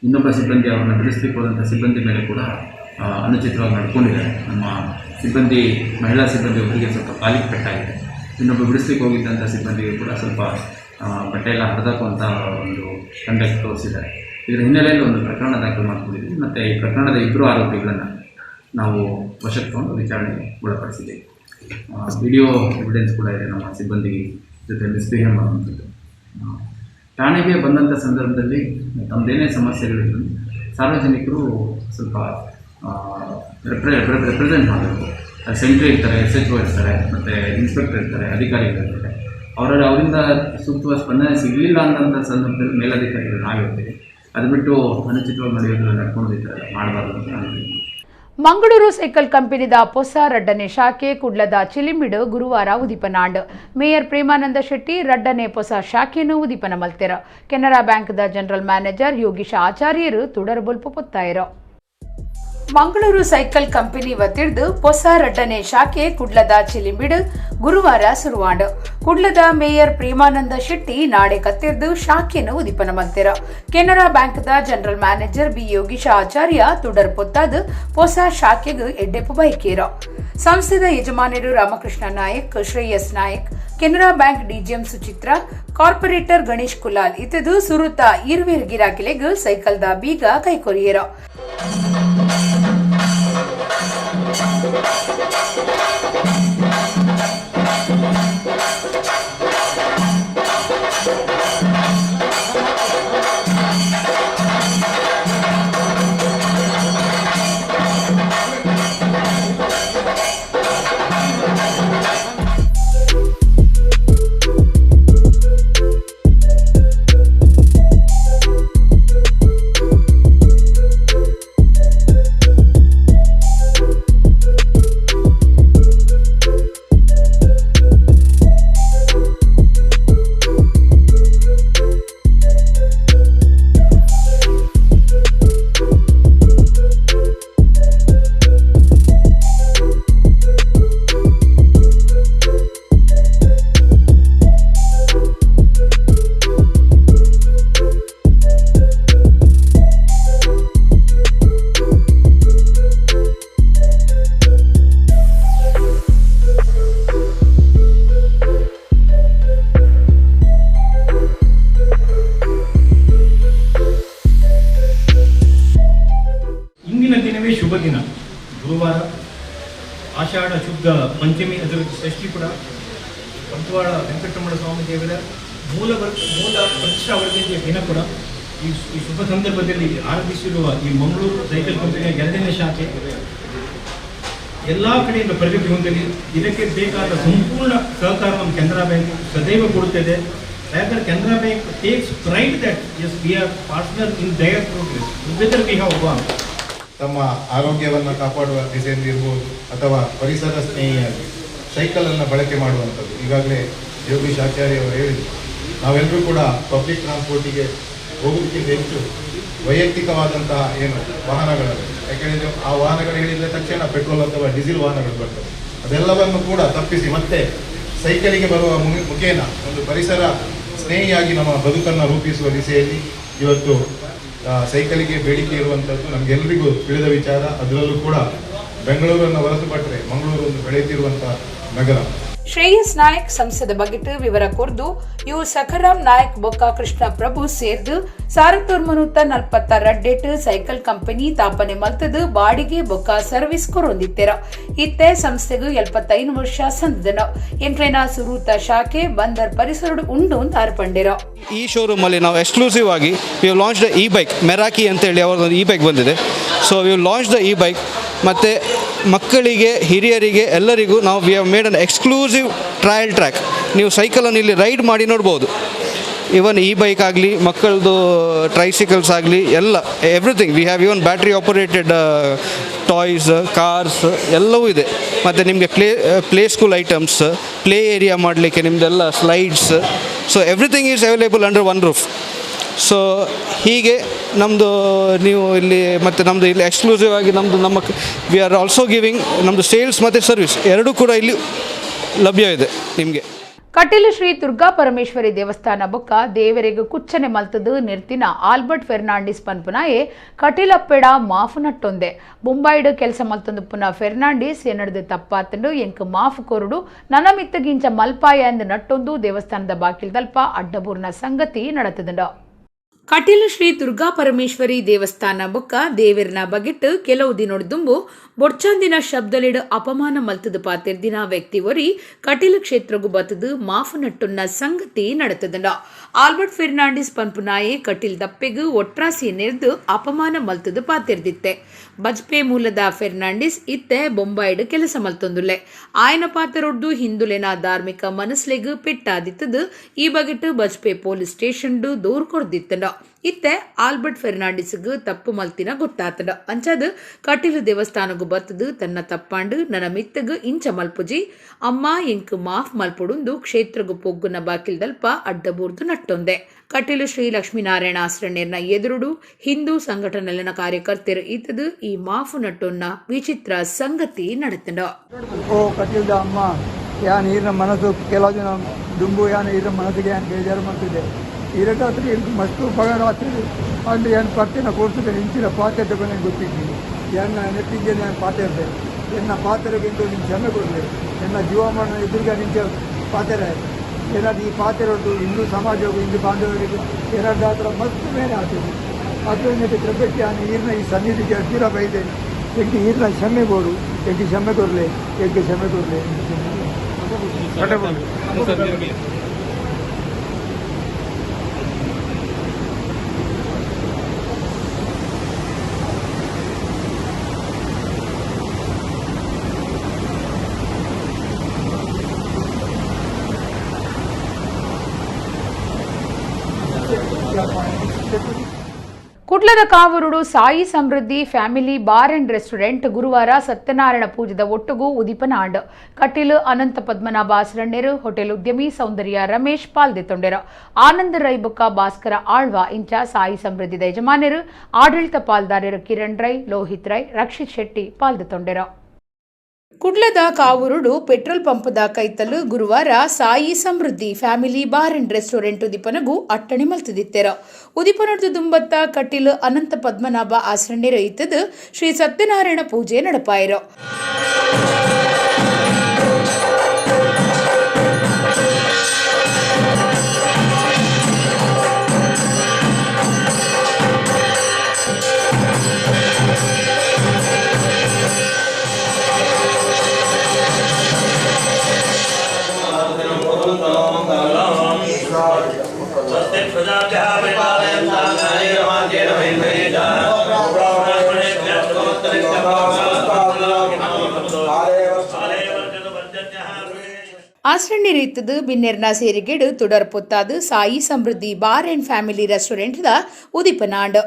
ಇನ್ನೊಬ್ಬ ಸಿಬ್ಬಂದಿ ಅವ್ರನ್ನ ಬಿಡಿಸ್ಲಿಕ್ಕೆ ಹೋದಂಥ ಸಿಬ್ಬಂದಿ ಮೇಲೆ ಕೂಡ ಅನುಚಿತವಾಗಿ ನಡ್ಕೊಂಡಿದ್ದಾರೆ. ನಮ್ಮ ಸಿಬ್ಬಂದಿ, ಮಹಿಳಾ ಸಿಬ್ಬಂದಿ ಒಬ್ಬರಿಗೆ ಸ್ವಲ್ಪ ಕಾಲಿಗೆ ಪೆಟ್ಟಾಗಿದೆ. ಇನ್ನೊಬ್ಬ ಬಿಡಿಸ್ಲಿಕ್ಕೆ ಹೋಗಿದ್ದಂಥ ಸಿಬ್ಬಂದಿಗೆ ಕೂಡ ಸ್ವಲ್ಪ ಬಟ್ಟೆ ಎಲ್ಲ ಹರಿದಾಕುವಂಥ ಒಂದು ಕಂಡಕ್ಟ್ ತೋರಿಸಿದ್ದಾರೆ. ಇದರ ಹಿನ್ನೆಲೆಯಲ್ಲಿ ಒಂದು ಪ್ರಕರಣ ದಾಖಲು ಮಾಡ್ಕೊಂಡಿದ್ದೀವಿ ಮತ್ತು ಈ ಪ್ರಕರಣದ 2 ಆರೋಪಿಗಳನ್ನು ನಾವು ವಶಕ್ಕೆ ತಗೊಂಡು ವಿಚಾರಣೆಗೆ ಒಳಪಡಿಸಿದ್ದೀವಿ. ವಿಡಿಯೋ ಎವಿಡೆನ್ಸ್ ಕೂಡ ಇದೆ ನಮ್ಮ ಸಿಬ್ಬಂದಿ ಜೊತೆ ಮಿಸ್ಬಿಹೇವ್ ಮಾಡುವಂಥದ್ದು. ಠಾಣೆಗೆ ಬಂದಂಥ ಸಂದರ್ಭದಲ್ಲಿ ತಮ್ಮದೇನೇ ಸಮಸ್ಯೆಗಳಿದ್ರು ಸಾರ್ವಜನಿಕರು ಸ್ವಲ್ಪ ರೆಪ್ರೆಸೆಂಟ್ ಮಾಡಬೇಕು. ಸೆಂಟ್ರಿ ಇರ್ತಾರೆ, SHO ಇರ್ತಾರೆ, ಮತ್ತು ಇನ್ಸ್ಪೆಕ್ಟರ್ ಇರ್ತಾರೆ, ಅಧಿಕಾರಿಗಳು ಇರ್ತಾರೆ. ಅವರಿಂದ ಸೂಕ್ತವಾದ ಸ್ಪಂದನೆ ಸಿಗಲಿಲ್ಲ ಅಂತಂಥ ಸಂದರ್ಭದಲ್ಲಿ ಮೇಲಧಿಕಾರಿಗಳು ನಾವಿರ್ತೀವಿ. ಅದು ಬಿಟ್ಟು ಅನುಚಿತವಾಗಿ ನಡೆಯೋದು, ನಡ್ಕೊಂಡು ಈ ಥರ ಎಲ್ಲ ಮಾಡಬಾರ್ದು ಅಂತ ನಾನು ಹೇಳ್ತೀನಿ. ಮಂಗಳೂರು ಸೈಕಲ್ ಕಂಪನಿದ ಪೊಸ ರಡ್ಡನೆ ಶಾಖೆ ಕುಡ್ಲದ ಚಿಲಿಂಬಿಡು ಗುರುವಾರ ಉದಿಪನಾಂಡ್. ಮೇಯರ್ ಪ್ರೇಮಾನಂದ ಶೆಟ್ಟಿ ರಡ್ಡನೆ ಪೊಸ ಶಾಖೆಯನ್ನು ಉದಿಪನ ಮಲ್ತೆರ. ಕೆನರಾ ಬ್ಯಾಂಕ್ದ ಜನರಲ್ ಮ್ಯಾನೇಜರ್ ಯೋಗೀಶ ಆಚಾರ್ಯರು ತುಡರ್ ಬೊಲ್ಪು ಪೊತ್ತಾಯರು. ಮಂಗಳೂರು ಸೈಕಲ್ ಕಂಪನಿ ವತಿರ್ದು ಪೊಸ ರಡ್ಡನೆ ಶಾಖೆ ಕುಡ್ಲದ ಚಿಲಿಂಬಿಡು ಗುರುವಾರ ಸುರುವಾಂಡ್. ಕುಡ್ಲದ ಮೇಯರ್ ಪ್ರೇಮಾನಂದ ಶೆಟ್ಟಿ ನಾಡೆ ಕತ್ತಿರ್ದು ಶಾಖೆಯನ್ನು ಉದಿಪನ ಮಲ್ತೆರ. Canara ಬ್ಯಾಂಕ್ದ general manager B Yogisha ಆಚಾರ್ಯ ತುಡರ್ ಪೊತ್ತಾದ್ ಪೊಸ ಶಾಖೆಗ್ ಎಡ್ಡೆಪ್ಪು ಬೈಕೇರ. ಸಂಸ್ಥೆದ ಯಜಮಾನರು Ramakrishna Nayak, Shreyas Nayak, Canara bank DGM Suchitra, corporate Ganesh Kulal ಇತದು ಸುರುತ ಇರುವೆರ್ ಗಿರಾಕಿಲೆಗ್ ಸೈಕಲ್ದ ಬೀಗ ಕೈಕೊರಿಯರ. ಇಂದಿನ ದಿನವೇ ಶುಭ ದಿನ. ಗುರುವಾರ, ಆಷಾಢ ಶುದ್ಧ ಪಂಚಮಿ, ಅದರ ಷಷ್ಠಿ ಕೂಡ. ಬಂಟ್ವಾಳ ವೆಂಕಟರಮಣ ಸ್ವಾಮಿ ದೇವರ ಮೂಲ ಪ್ರತಿಷ್ಠಾ ವರ್ಧಂತಿಯ ದಿನ ಕೂಡ. ಈ ಈ ಶುಭ ಸಂದರ್ಭದಲ್ಲಿ ಆರಂಭಿಸಿರುವ ಈ ಮಂಗಳೂರು ಸೈಕಲ್ ಕಂಪನಿಯ ಎರಡನೇ ಶಾಖೆ ಎಲ್ಲ ಕಡೆಯಿಂದ ಪ್ರಗತಿ ಹೊಂದಲಿ. ಇದಕ್ಕೆ ಬೇಕಾದ ಸಂಪೂರ್ಣ ಸಹಕಾರವನ್ನು ಕೆನರಾ ಬ್ಯಾಂಕ್ ಸದೈವ ಕೊಡುತ್ತದೆ. ಯಾಕಂದರೆ Canara Bank takes pride that yes, we are partner in their progress. Together we have gone. ತಮ್ಮ ಆರೋಗ್ಯವನ್ನು ಕಾಪಾಡುವ ದಿಸೆಯಲ್ಲಿ ಇರ್ಬೋದು ಅಥವಾ ಪರಿಸರ ಸ್ನೇಹಿಯಾಗಿ ಸೈಕಲನ್ನು ಬಳಕೆ ಮಾಡುವಂಥದ್ದು. ಈಗಾಗಲೇ ಯೋಗೀಶ್ ಆಚಾರ್ಯ ಅವರು ಹೇಳಿದರು, ನಾವೆಲ್ಲರೂ ಕೂಡ ಪಬ್ಲಿಕ್ ಟ್ರಾನ್ಸ್ಪೋರ್ಟಿಗೆ ಹೋಗೋದಕ್ಕಿಂತ ಹೆಚ್ಚು ವೈಯಕ್ತಿಕವಾದಂತಹ ಏನು ವಾಹನಗಳನ್ನು, ಯಾಕೆಂದರೆ ಆ ವಾಹನಗಳು ಹೇಳಿದ ತಕ್ಷಣ ಪೆಟ್ರೋಲ್ ಅಥವಾ ಡೀಸೆಲ್ ವಾಹನಗಳು ಬರ್ತವೆ. ಅದೆಲ್ಲವನ್ನು ಕೂಡ ತಪ್ಪಿಸಿ ಮತ್ತೆ ಸೈಕಲಿಗೆ ಬರುವ ಮುಖೇನ ಒಂದು ಪರಿಸರ ಸ್ನೇಹಿಯಾಗಿ ನಮ್ಮ ಬದುಕನ್ನು ರೂಪಿಸುವ ದಿಸೆಯಲ್ಲಿ ಇವತ್ತು ಸೈಕಲಿಗೆ ಬೇಡಿಕೆ ಇರುವಂಥದ್ದು ನಮಗೆಲ್ಲರಿಗೂ ತಿಳಿದ ವಿಚಾರ. ಅದರಲ್ಲೂ ಕೂಡ ಬೆಂಗಳೂರನ್ನು ಹೊರತುಪಟ್ಟರೆ ಮಂಗಳೂರು ಒಂದು ಬೆಳೆಯುತ್ತಿರುವಂಥ ನಗರ. ಶ್ರೇಯಸ್ ನಾಯಕ್ ಸಂಸದ ಬಗೆಟ್ ವಿವರ ಕೊರ್ದು, ಇವು ಸಖರಾಮ್ ನಾಯಕ್ ಬೊಕ್ಕ ಕೃಷ್ಣ ಪ್ರಭು ಸೇರ್ದು 1942ಟ್ ಸೈಕಲ್ ಕಂಪನಿ ತಾಪನೆ ಮಲ್ತದು ಬಾಡಿಗೆ ಬೊಕ್ಕ ಸರ್ವಿಸ್ ಕೊರೊಂದಿತ್ತೆರ. ಇತ್ತೆ ಸಂಸ್ಥೆಗೂ 75 ವರ್ಷ ಸಂದದನ. ಎಂಕ್ಲೆನ ಸುರೂತ ಶಾಖೆ ಬಂದರ್ ಪರಿಸರಡು ಉಂಡು ಅಂತ ಅರ್ಪಂಡಿರ. ಈ ಶೋರೂಮಲ್ಲಿ ನಾವು ಎಕ್ಸ್ಕ್ಲೂಸಿವ್ ಆಗಿ we launch the e bike. Meraki ಅಂತೇಳಿ ಅವರದೊಂದು ಇ ಬೈಕ್ ಬಂದಿದೆ. So we launch the e bike. ಮತ್ತು ಮಕ್ಕಳಿಗೆ, ಹಿರಿಯರಿಗೆ, ಎಲ್ಲರಿಗೂ ನಾವು we have made an exclusive trial track. ನೀವು ಸೈಕಲನ್ನು ಇಲ್ಲಿ ರೈಡ್ ಮಾಡಿ ನೋಡ್ಬೋದು. ಇವನ್ ಇ ಬೈಕ್ ಆಗಲಿ, ಮಕ್ಕಳದು ಟ್ರೈಸಿಕಲ್ಸ್ ಆಗಲಿ, ಎಲ್ಲ everything we have. Even battery operated toys, cars ಎಲ್ಲವೂ ಇದೆ. ಮತ್ತು ನಿಮಗೆ play school items, play area ಮಾಡಲಿಕ್ಕೆ ನಿಮ್ಮದೆಲ್ಲ slides. So everything is available under one roof. So ಹೀಗೆ ನಮ್ಮದು ನೀವು ಇಲ್ಲಿ ಮತ್ತು ನಮ್ಮದು ಇಲ್ಲಿ ಎಕ್ಸ್ಕ್ಲೂಸಿವ್ ಆಗಿ ನಮ್ಮದು ನಮ್ಮ we are also giving ನಮ್ಮದು ಸೇಲ್ಸ್ ಮತ್ತು ಸರ್ವಿಸ್ ಎರಡೂ ಕೂಡ ಇಲ್ಲಿ ಲಭ್ಯವಿದೆ ನಿಮಗೆ. ಕಟೀಲು ಶ್ರೀ ದುರ್ಗಾ ಪರಮೇಶ್ವರಿ ದೇವಸ್ಥಾನ ಬೊಕ್ಕ ದೇವರೆಗ್ ಕುಚ್ಚನೆ ಮಲ್ತದು ನಿರ್ತಿನ ಆಲ್ಬರ್ಟ್ ಫೆರ್ನಾಂಡಿಸ್ ಪನ್ಪುನಾಯೆ ಕಟೀಲಪ್ಪೆಡ ಮಾಫು ನಟ್ಟೊಂದೆ. ಬೊಂಬಾಯಿಡ್ ಕೆಲಸ ಮಲ್ತೊಂದು ಪುನ ಫೆರ್ನಾಂಡಿಸ್ ಎನ್ನಡ್ದು ತಪ್ಪಾತಂಡು, ಎಂಕ್ ಮಾಫು ಕೊರಡು, ನನ ಮಿತ್ತಗಿಂಚ ಮಲ್ಪಾಯ ಅಂದ್ ನಟ್ಟೊಂದು ದೇವಸ್ಥಾನದ ಬಾಕಿಲ್ ತಲ್ಪ ಅಡ್ಡಬೂರ್ನ ಸಂಗತಿ ನಡತದಂಡ. ಕಟೀಲು ಶ್ರೀ ದುರ್ಗಾ ಪರಮೇಶ್ವರಿ ದೇವಸ್ಥಾನ ಬೊಕ್ಕ ದೇವಿರ್ನ ಬಗೆಟ್ ಕೆಲವು ದಿನೊಡ್ದುಂಬು ಬೊಡ್ಚಂದಿನ ಶಬ್ದಲಿಡ್ ಅಪಮಾನ ಮಲ್ತದ ಪಾತಿರ್ದಿನ ವ್ಯಕ್ತಿ ಒರಿ ಕಟೀಲು ಕ್ಷೇತ್ರಗು ಬತ್ತದು ಮಾಫು ನಟ್ಟುನ್ನ ಸಂಗತಿ ನಡೆತದಂಡ. ಆಲ್ಬರ್ಟ್ ಫೆರ್ನಾಂಡಿಸ್ ಪನ್ಪುನಾಯೆ ಕಟೀಲ್ ದಪ್ಪೆಗು ಒಟ್ರಾಸಿ ನೆರ್ದು ಅಪಮಾನ ಮಲ್ತದ ಪಾತಿರ್ದಿತ್ತೆ. ಬಜ್ಪೆ ಮೂಲದ ಫೆರ್ನಾಂಡಿಸ್ ಇತ್ತೆ ಬೊಂಬಾಯಿಡ್ ಕೆಲಸ ಮಲ್ತೊಂದುಲ್ಲೆ. ಆಯನ ಪಾತ್ರೊಡ್ದು ಹಿಂದುಲೆನ ಧಾರ್ಮಿಕ ಮನಸ್ಲೆಗ್ ಪೆಟ್ಟಾದಿತ್ತದು. ಈ ಬಗೆಟ್ ಬಜ್ಪೆ ಪೊಲೀಸ್ ಸ್ಟೇಷನ್ ದೂರ್ ಕೊರ್ದಿತ್ತಂಡ. ಇತ್ತೆ ಆಲ್ಬರ್ಟ್ ಫೆರ್ನಾಂಡಿಸ್ಗ್ ತಪ್ಪು ಮಲ್ತಿನ ಗೊತ್ತಾತಂಡ. ಅಂಚಾದ್ ಕಟೀಲು ದೇವಸ್ಥಾನಗು ಬತ್ತದು ತನ್ನ ತಪ್ಪಾಂಡು ನನ್ನ ಮಿತ್ತಗ್ ಇಂಚ ಮಲ್ಪುಜಿ, ಅಮ್ಮ ಎಂಕ್ ಮಾಫ್ ಮಲ್ಪುಡುಂದು ಕ್ಷೇತ್ರಗು ಪೊಗ್ಗುನ ಬಾಕಿಲ್ದಲ್ಪ ಅಡ್ಡಬೂರ್ದು ನಟ್ಟೊಂದೆ. ಕಟೀಲು ಶ್ರೀ ಲಕ್ಷ್ಮೀನಾರಾಯಣ ಆಶ್ರಣ್ಯರ್ನ ಎದುರುಡು ಹಿಂದೂ ಸಂಘಟನೆಲನ ಕಾರ್ಯಕರ್ತರು ಇತ್ತದು ಈ ಮಾಫು ನಟ್ಟೊನ್ನ ವಿಚಿತ್ರ ಸಂಗತಿ ನಡೆತಂಡ. ಓ ಕಟೀಲ್ದ ಅಮ್ಮ, ಯಾನ್ ಈರ್ನ ಮನಸ್ಸು ಕೆಲವು ದಿನ ದುಂಬು ಯಾನ್ ಈರ್ನ ಮನಸ್ಸಿಗೆ ಯಾನ್ ಬೇಜಾರು ಮಾಡ್ತಿದ್ದೆ. ಈರಟಾತ್ರಿ ಎಂಕ್ ಮಸ್ತ್ ಉಪಕಾರ ಆಗ್ತದೆ. ಅಂಡ್ ಯಾನ್ ಪರ್ತಿನ ಕೋರ್ಸುದ ಇಂಚಿನ ಪಾತ್ರೆ ತಗೊಂಡು ಗೊತ್ತಿದ್ದಿ ಎನ್ನ ನೆಟ್ಟಿಗೆ ನಾನು ಪಾತ್ರೆ ಎನ್ನ ಪಾತ್ರೆಗಿಂತ ನಿನ್ನ ಕ್ಷಮೆ ಕೊಡಲಿ. ಎನ್ನ ಜೀವಮಾನ ಎದುರಿಗೆ ನಿಂಚ ಪಾತ್ರೆ ಏನಾದ್ರು ಈ ಪಾತ್ರೆ ಉಂಟು ಹಿಂದೂ ಸಮಾಜಕ್ಕೂ ಹಿಂದೂ ಬಾಂಧವರಿಗೆ ಏನಾದ್ರು ಆ ಥರ ಮಸ್ತ್ ಮೇಲೆ ಆಗ್ತದೆ. ಅದು ಕೃಪೆಗೆ ನಾನು ಈರ್ನ ಈ ಸನ್ನಿಧಿಗೆ ಹತ್ತಿರ ಬೈದೆ. ಎಂಕ್ ಈರ್ನ ಕ್ಷಮೆ ಕೊಡು, ಎಂಕ್ ಕ್ಷಮೆ ಕೊಡಲಿ, ಎಂಕ್ ಕ್ಷಮೆ ಕೊಡಲಿ. ಕುಡ್ಲದ ಕಾವೂರುಡು Sai Samruddhi family bar and restaurant ಗುರುವಾರ ಸತ್ಯನಾರಾಯಣ ಪೂಜೆದ ಒಟ್ಟುಗು ಉದಿಪನ ಆಂಡ್. ಕಟೀಲು ಅನಂತ ಪದ್ಮನಾಭ ಆಸರಣ್ಯರು, ಹೋಟೆಲ್ ಉದ್ಯಮಿ ಸೌಂದರ್ಯ ರಮೇಶ್ ಪಾಲ್ದೆತ್ತೊಂಡೆರು. ಆನಂದ ರೈ ಬೊಕ್ಕ ಭಾಸ್ಕರ ಆಳ್ವ ಇಂಚ ಸಾಯಿ ಸಮೃದ್ಧಿದ ಯಜಮಾನರು, ಆಡಳಿತ ಪಾಲ್ದಾರರು ಕಿರಣ್ ರೈ, ಲೋಹಿತ್ ರೈ, ರಕ್ಷಿತ್ ಶೆಟ್ಟಿ ಪಾಲ್ದೆತ್ತೊಂಡೆರು. ಕುಡ್ಲದ ಕಾವೂರುಡು ಪೆಟ್ರೋಲ್ ಪಂಪದ ಕೈತಲು ಗುರುವಾರ Sai Samruddhi family bar and restaurant ಉದಿಪನಗು ಅಟ್ಟಣೆ ಮಲ್ತದಿತ್ತೆರ. ಉದಿಪನೊಡ್ದು ದುಂಬತ್ತ Kateel ಅನಂತ ಪದ್ಮನಾಭ ಆಸರಣ್ಯರು ಇತ್ತದು ಶ್ರೀ ಸತ್ಯನಾರಾಯಣ ಪೂಜೆ ನಡಪಾಯಿರು. ಆಸರಣ್ಯರಿತ್ತದು ಬಿನ್ನೆರ್ನ ಸೇರಿಗೆಡು ತುಡರ್ ಪೊತ್ತಾದು Sai Samruddhi bar and family restaurant the ಉದಿಪನಾಂಡ್.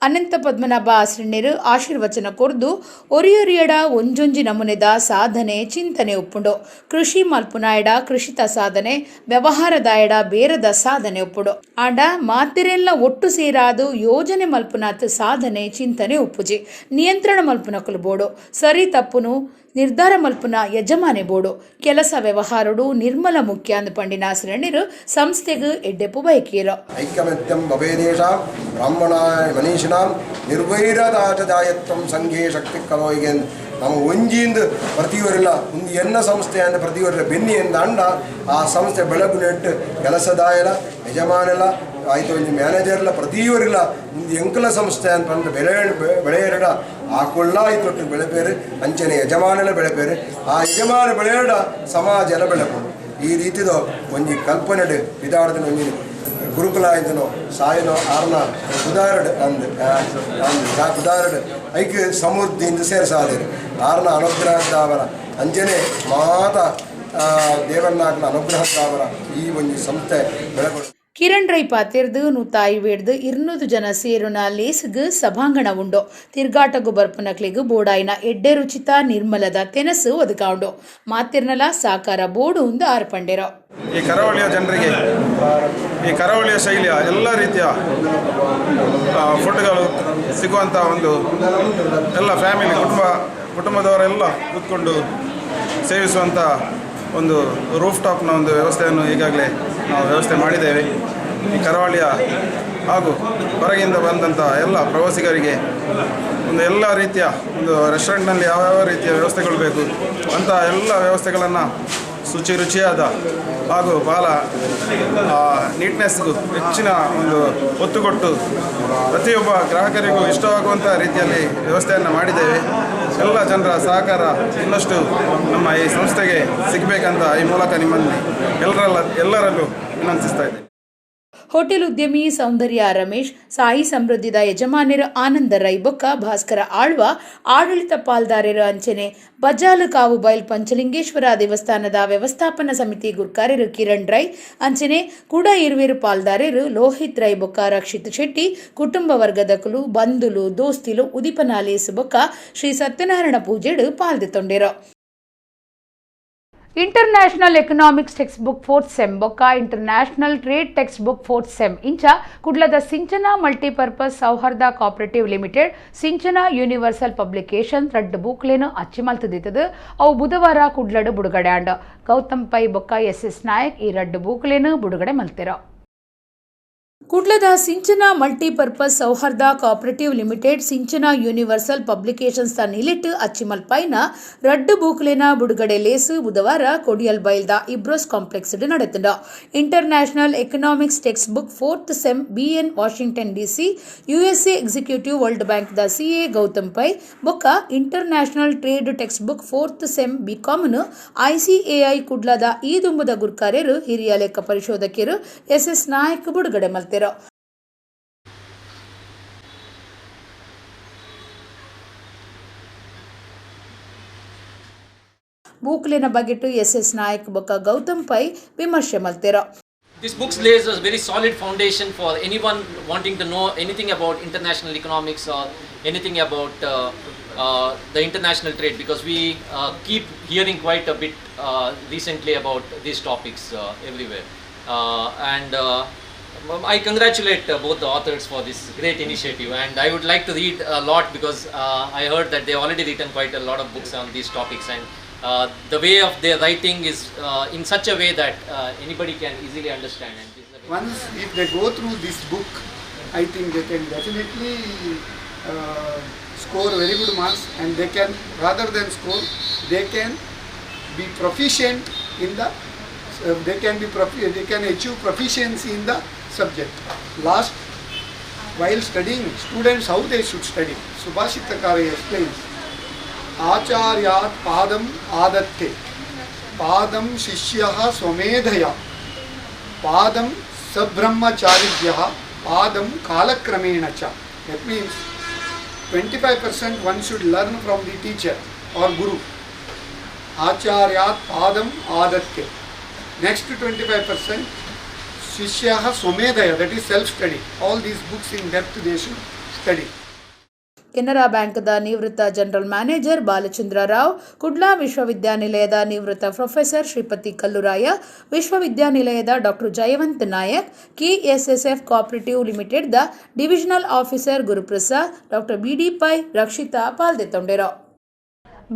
ಅನಂತ ಪದ್ಮನಾಭ ಆಸರಣ್ಯರು ಆಶೀರ್ವಚನ ಕೊರ್ದು ಒರಿಯೊರಿಯಡ ಒಂಜೊಂಜಿ ನಮೂನೆದ ಸಾಧನೆ ಚಿಂತನೆ ಒಪ್ಪುಂಡು. ಕೃಷಿ ಮಲ್ಪುನಾಯಡ ಕೃಷಿತ ಸಾಧನೆ, ವ್ಯವಹಾರದಾಯಡ ಬೇರದ ಸಾಧನೆ ಒಪ್ಪುಂಡು. ಆಂಡ ಮಾತಿರೆಲ್ಲ ಒಟ್ಟು ಸೇರಾದು ಯೋಜನೆ ಮಲ್ಪುನಾತ್ ಸಾಧನೆ ಚಿಂತನೆ ಒಪ್ಪುಜಿ. ನಿಯಂತ್ರಣ ಮಲ್ಪುನಕಲು ಬೋಡು, ಸರಿ ತಪ್ಪುನು ನಿರ್ಧಾರ ಮಲ್ಪುನ ಯಜಮಾನೆ ಬೋಡು. ಕೆಲಸ ವ್ಯವಹಾರಡು ನಿರ್ಮಲ ಮುಖ್ಯ ಅಂದ್ ಪಂಡಿನ ಆಸರಣ್ಯರು ಸಂಸ್ಥೆಗೆ ಎಡ್ಡೆಪು ಬಯಕಿಯರು. ಐಕಮತ್ಯಂ ಭವೇದೇಶಾಂ ಬ್ರಾಹ್ಮಣಾಯ ಮನೀಷಿಣಾಂ ನಿರ್ವೈರದಾಚದಾಯತ್ವಂ ಸಂಘೇ ಶಕ್ತಿ ಕಲೋಯಿಗೆ. ನಮ್ಮ ಒಂಜಿಂದ ಪ್ರತಿಯವರಿಲ್ಲ ಒಂದು ಎನ್ನ ಸಂಸ್ಥೆ ಅಂದ ಪ್ರತಿಯವರಿಲ್ಲ ಬೆನ್ನಿ ಎಂದ ಅಂಡ ಆ ಸಂಸ್ಥೆ ಬೆಳಗು ನೆಟ್ಟು ಕೆಲಸದಾಯಲ ಯಜಮಾನಲ್ಲ ಆಯಿತು ಒಂಜಿ ಮ್ಯಾನೇಜರ್ಲ ಪ್ರತಿಯವರಿಲ್ಲ ಒಂದು ಎಂಕಲ ಸಂಸ್ಥೆ ಅಂತ ಬಂದು ಬೆಳೆ ಬೆಳೆಯರಡ ಆ ಕೊಳ್ಳ ಆಯ್ತೊಟ್ಟು ಬೆಳೆಪೇರು ಅಂಚನೆ ಯಜಮಾನಲ ಬೆಳೆಪೇರು ಆ ಯಜಮಾನ ಬೆಳೆಯಡ ಸಮಾಜ ಎಲ್ಲ ಬೆಳೆಪೋಡು. ಈ ರೀತಿದ ಒಂಜಿ ಕಲ್ಪನೆ ಬಿದಾಡ್ದನ ಒಂಜಿ ಗುರುಕುಲ ಆಯ್ತನೋ ಸಾಯನೋ ಆರ್ನ ಉದಾರಡ್ ಅಂದ್ ಉದಾರಡ್ ಐಕ್ ಸಮೃದ್ಧಿಯಿಂದ ಸೇರಿಸಾದೇರು ಆರ್ನ ಅನುಗ್ರಹದ್ದಾವರ ಅಂಚನೆ ಮಾತ ದೇವನ್ನಾಗ್ನ ಅನುಗ್ರಹದ್ದಾವರ ಈ ಒಂಜಿ ಸಂಸ್ಥೆ ಬೆಳಕೊಡು. ಕಿರಣ್ ರೈ ಪಾತಿರ್ದು 150 200 ಜನ ಸೇರುನ ಲೇಸ್ಗ್ ಸಭಾಂಗಣ ಉಂಡು. ತಿರ್ಗಾಟಗು ಬರ್ಪುನಕ್ಲೆಗ್ ಬೋಡಾಯಿನ ಎಡ್ಡೆ ರುಚಿತ ನಿರ್ಮಲದ ತೆನಸು ಒದಗಾವುಂಡು. ಮಾತಿರ್ನಲ ಸಾಕಾರ ಬೋಡು ಉಂದು ಆರ್ಪಂಡೆರೋ. ಈ ಕರಾವಳಿಯ ಜನರಿಗೆ ಈ ಕರಾವಳಿಯ ಶೈಲಿಯ ಎಲ್ಲ ರೀತಿಯ ಫುಡ್ಗಳು ಸಿಗುವಂಥ ಒಂದು ಎಲ್ಲ ಫ್ಯಾಮಿಲಿ ಕುಟುಂಬದವರೆಲ್ಲ ಕೂತ್ಕೊಂಡು ಸೇವಿಸುವಂಥ ಒಂದು ರೂಫ್ ಟಾಪ್ನ ಒಂದು ವ್ಯವಸ್ಥೆಯನ್ನು ಈಗಾಗಲೇ ನಾವು ವ್ಯವಸ್ಥೆ ಮಾಡಿದ್ದೇವೆ. ಈ ಕರಾವಳಿಯ ಹಾಗೂ ಹೊರಗಿಂದ ಬಂದಂಥ ಎಲ್ಲ ಪ್ರವಾಸಿಗರಿಗೆ ಒಂದು ಎಲ್ಲ ರೀತಿಯ ಒಂದು ರೆಸ್ಟೋರೆಂಟ್ನಲ್ಲಿ ಯಾವ್ಯಾವ ರೀತಿಯ ವ್ಯವಸ್ಥೆಗಳು ಬೇಕು ಅಂಥ ಎಲ್ಲ ವ್ಯವಸ್ಥೆಗಳನ್ನು ಶುಚಿ ರುಚಿಯಾದ ಹಾಗೂ ಭಾಳ ನೀಟ್ನೆಸ್ಗೂ ಹೆಚ್ಚಿನ ಒಂದು ಒತ್ತು ಕೊಟ್ಟು ಪ್ರತಿಯೊಬ್ಬ ಗ್ರಾಹಕರಿಗೂ ಇಷ್ಟವಾಗುವಂಥ ರೀತಿಯಲ್ಲಿ ವ್ಯವಸ್ಥೆಯನ್ನು ಮಾಡಿದ್ದೇವೆ. ಎಲ್ಲ ಜನರ ಸಹಕಾರ ಇನ್ನಷ್ಟು ನಮ್ಮ ಈ ಸಂಸ್ಥೆಗೆ ಸಿಗಬೇಕಂತ ಈ ಮೂಲಕ ನಿಮ್ಮಲ್ಲಿ ಎಲ್ಲರಲ್ಲೂ ವಿನಂತಿಸ್ತಾ ಇದ್ದೇನೆ. ಹೋಟೆಲ್ ಉದ್ಯಮಿ ಸೌಂದರ್ಯ ರಮೇಶ್, ಸಾಯಿ ಸಮೃದ್ಧಿದ ಯಜಮಾನರು ಆನಂದ ರೈಬೊಕ್ಕ, ಭಾಸ್ಕರ ಆಳ್ವ, ಆಡಳಿತ ಪಾಲ್ದಾರರು ಅಂಚನೆ ಬಜಾಲು ಕಾವು ಬೈಲ್ ಪಂಚಲಿಂಗೇಶ್ವರ ದೇವಸ್ಥಾನದ ವ್ಯವಸ್ಥಾಪನಾ ಸಮಿತಿ ಗುರ್ಕಾರ್ಯರು ಕಿರಣ್ ರೈ ಅಂಚನೆ ಕೂಡ ಇರುವೆರು ಪಾಲ್ದಾರರು ಲೋಹಿತ್ ರೈ ಬೊಕ್ಕ, ರಕ್ಷಿತ್ ಶೆಟ್ಟಿ, ಕುಟುಂಬ ವರ್ಗದಕುಲು, ಬಂಧುಲು, ದೋಸ್ತಿಲು ಉದಿಪನಾಲೇಸು ಬೊಕ್ಕ Shri Satyanarayana ಪೂಜೆಡು ಪಾಲ್ದಿತೊಂಡಿರು. International economics text book fourth sem ಬೊಕ್ಕ international trade text book fourth sem ಇಂಚ ಕುಡ್ಲದ Sinchana multipurpose Souharda cooperative limited Sinchana universal publication ರಡ್ಡ್ ಬೂಕ್ಲೇನು ಅಚ್ಚಿ ಮಲ್ತದಿತ್ತದು. ಅವು ಬುಧವಾರ ಕುಡ್ಲಡು ಬುಡುಗಡೆ ಆಂಡ್. ಗೌತಮ್ ಪೈ ಬೊಕ್ಕ ಎಸ್ ಎಸ್ ನಾಯಕ್ ಈ ರಡ್ಡ್ ಬೂಕ್ಲೇನು ಬುಡುಗಡೆ ಮಲ್ತಿರ. ಕುಡ್ಲದ Sinchana multipurpose Souharda cooperative limited Sinchana universal publications ತ ನಿಲಿಟ್ ಅಚ್ಚಿಮಲ್ಪೈನ ರಡ್ಡು ಬೂಕ್ಲೇನ ಬುಡುಗಡೆ ಲೇಸು ಬುಧವಾರ ಕೊಡಿಯಲ್ ಬೈಲ್ದ ಇಬ್ರೋಸ್ ಕಾಂಪ್ಲೆಕ್ಸ್ ನಡೆತಂಡ. International economics text book fourth sem BN Washington DC USA executive world bank the CA Gautam Pai ಬೊಕ್ಕ international trade text book fourth sem ಬಿಕಾಮ್ನು ICAI ಕುಡ್ಲದ ಈ ದುಂಬುದ ಗುರ್ಕಾರ್ಯರು ಹಿರಿಯ ಲೆಕ್ಕ ಪರಿಶೋಧಕರು ಎಸ್ ಎಸ್ ನಾಯಕ್ ಬುಡುಗಡೆ ಮಲ್ತೆರು. ಬೂಕ್ಲಿನ ಬಗೆಟು ಎಸ್ ಎಸ್ ನಾಯಕ್ ಬೊಕ್ಕ ಗೌತಮ್ ಪೈ ವಿಮರ್ಶೆ ಮಲ್ತೆರು. This book lays a very solid foundation for anyone wanting to know anything about international economics or anything about the international trade, because we keep hearing quite a bit recently about these topics everywhere. And I congratulate both the authors for this great initiative, and I would like to read a lot because I heard that they already written quite a lot of books on these topics, and the way of their writing is in such a way that anybody can easily understand. And this is once if they go through this book, I think they can definitely score very good marks, and they can, rather than score, they can be proficient in the they can achieve proficiency in the subject. Last, while studying, students how they should study. Subhashitakara explains, Acharyat padam adatte, padam shishyah swamedhaya, padam sabrahmacharibhyah, padam kalakramena cha. That means 25% one should learn from the teacher or guru. Acharyat padam adatte. Next 25% Shishyaha Swamedhaya, that is self-study. All these books in depth they should study. Canara ಬ್ಯಾಂಕ್ದ ನಿವೃತ್ತ ಜನರಲ್ ಮ್ಯಾನೇಜರ್ ಬಾಲಚಂದ್ರ ರಾವ್, ಕುಡ್ಲಾ ವಿಶ್ವವಿದ್ಯಾನಿಲಯದ ನಿವೃತ್ತ ಪ್ರೊಫೆಸರ್ ಶ್ರೀಪತಿ ಕಲ್ಲುರಾಯ, ವಿಶ್ವವಿದ್ಯಾನಿಲಯದ doctor Jayavant Nayak, KSSF cooperative ಲಿಮಿಟೆಡ್ದ divisional officer Guruprasad, doctor BD Pai, Rakshita ಪಾಲ್ದೆತ್ತೊಂಡೆರು.